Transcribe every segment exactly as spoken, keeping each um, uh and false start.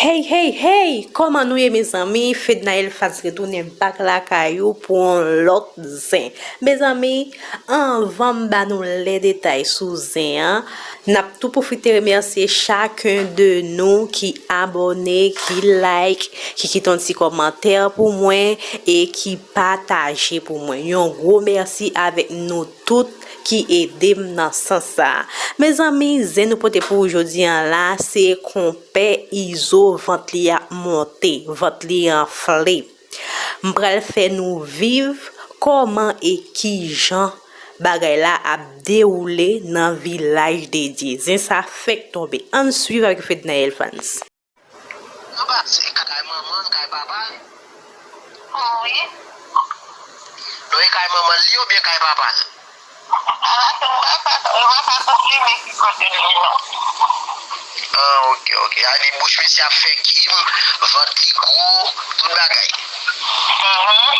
Hey, hey, hey! Kòman nou ye, mezanmi? Fednaelle Fans retounen back lakay ou pou yon lòt zen. Mezanmi, anvan m ba nou lè detay sou zen an, n ap tou pwofite remèsye chaken de nou ki abòne, ki like, ki kite yon ti kòmantè pou mwen e ki pataje pou mwen. Yon gwo mèsi avèk nou tout ki ede m nan sans sa a. Mezanmi, zen nou pote pou ou jodi a la, se konpè Izo, vant li ap monte, vant li anfle. M pral fè nou viv kòman e kijan bagay la ap dewoule nan Vilaj de Dye. Zen sa fèk tonbe. Ann swiv avèk Fednaelle Fans. Anba se kay manman l, kay papa l? Wi. Non, e kay manman l li oubyen kay papa l? Ala, se papa, nou pa ka konfime ki kote l ye non. Ah, ok, ok. A di bouch misye ap fè kim, vant li gwo, tout bagay. Mhm.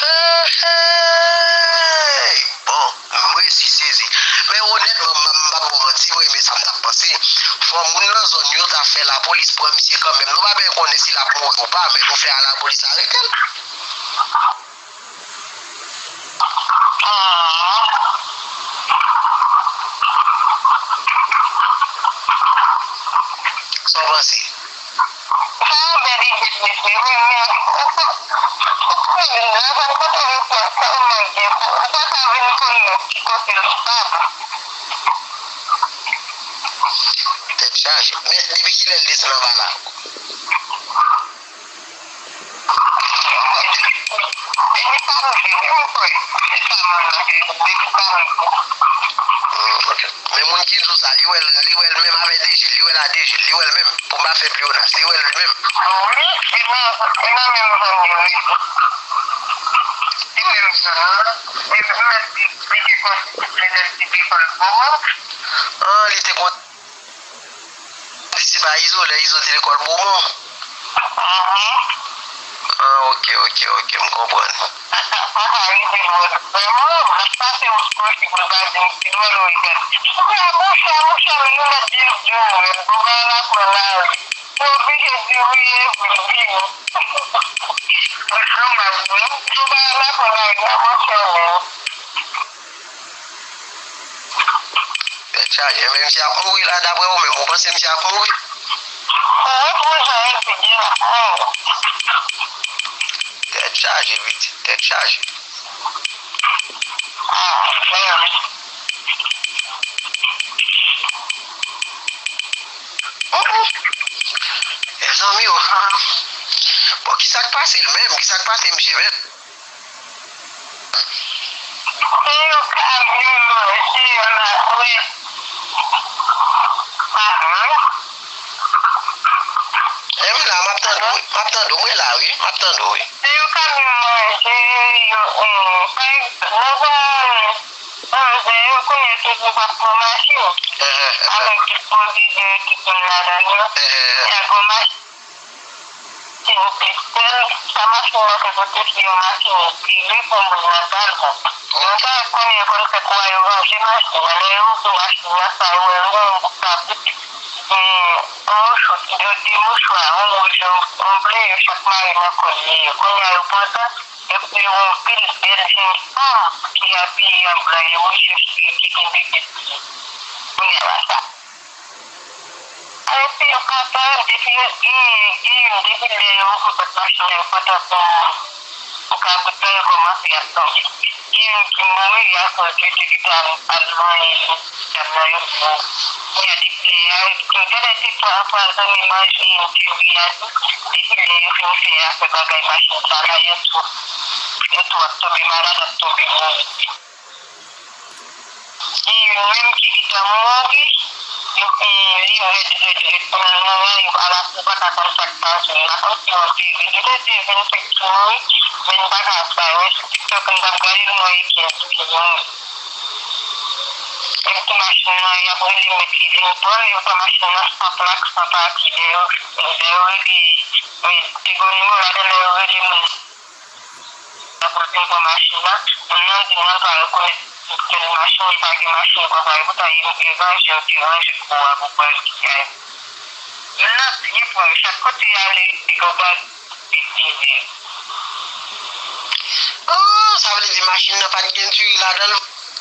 Hey, hey! Bon, m resi sezi. Men onètman, m, m p ap ba w manti, mwen renmen sa m t ap panse. Fò moun nan zòn yo ta fè lapolis pran misye kanmenm. Nou pa byen konnen si l ap mouri ou pa, men nou fè a lapolis arete l. Sa w panse? Sa yon bèl ide, mesye, wi, men ou pa, ou konnen, nan zòn kote misye ap tèlman gen, ou pa ka vin konnen ki kote l stab. Tèt chaje. Men depi kilè l desann anba la? Depi samdi, wi, wi, frè. Depi samdi, depi samdi. Hmm, ok. Men moun ki di w sa, li wè l, li wè l menm avèk de je l, li wè l a de je l, li wè l menm, pou m pa fè pleyonas, li wè l li menm. Wi, e nan, e nan menm zòn yo, wi. E menm zòn nan, e mèt di, li te konn, li te mèt di lekòl Boman. Ah, li te konn Di se pa Izo, lè Izo te lekòl Bomon. Mhm. Ah, ok, ok, ok, m konprann. Sa, sa, sa, sa rive lwen vrèman, m ap pase wout Kòchik, mwen pa di m pi lwen, lwen Rivyè. Mwen di, monchè, monchè, men nou mèt di, di w, men bon bagay la pran lari. Mwen oblije di wi, e vre, vini. Mwen chomaj, wi. Bon bagay la pran lari, la, monchè, men. Tèt chaje. Men misye ap mouri la, daprè ou menm, ou panse misye ap mouri? Wi, pou jan l di, l ap mouri. Tèt chaje, pitit, tèt chaje. Ah, men. Mezanmi, o. Bon, kisa k pase l menm? Kisa k pase misye menm? Se yon kamyon manje annapre. Alo? E m la, m ap tande w, wi. M ap tande w, mwen la, wi. M ap tande w, wi. Se yon kamyon manje, yo, eh, pa egzanp, nan zòn onzè yo, kounye a toujou pa pran machin. Ehh, ehh. Avèk tout pwovizyon yo ki konn ladan yo. Ehh, ehh. Y a gon machin. Silvouplè, sèl sa machin nan te pote se yon machin prive pou moun nan ta jwenn. Yon sa konnen yo konn fè kwa yo ranje machin nan, lè yo ouvri machin nan, sa yo wè yon bouk kabrit, gen yon mouchwa, gen de mouchwa, yon wouj, yon, yon ble, yo chak mare nan kò l li ye. Kounye a yo pran tan, yo peye yon pil bèl jenn fanm ki abiye an blan, yo wouj, yo ki gen bebe sou yo. Kounye a la sa. Epi yo pa tann, depi yo gen, gen youn, depi lè yo ouvri pòt machin nan, yo pantan pou, pou kabrit lan, yo kòmanse ap tonbe. Gen youn ki mouri akoz yo te kite al, al manyen dam nan, yo mouri. Kounye a depi lè a, yo tou genlè te anpwazonnen manje, diri a tou. Depi lè yo fin fè afè bagay machin sa la, yo tou, yo tou ap tonbe malad, ap tonbe mouri. Gen youn menm ki gentan mouri, yo, eh, li rèd, rèd, rèd. Pandan l mouri an, yo ala, ou pa ka konn sa k pase. M pa konn si yo antere l. Yo te di vennsenk ki mouri, men m pa ka sa. Men sou TikTok, m t ap gade l, m wè e kenz ki mouri. Menm tou machin nan, y ap rele mèt li vin pran l, yo pran machin nan san plak, san pati. Lè yo, lè yo rele, men te gen yon nimewo ladan, lè yo rele moun nan kote m pran machin nan, moun nan di non, l pa rekonèt kel machin, li pa gen machin konsa, epoutan e ranje, yo te ranje gwo a pou pran l kite a. M nan byen pran Richard, kote y ale, piga w pa detine. Oh, sa vle di machin nan pa t gen diri ladan l.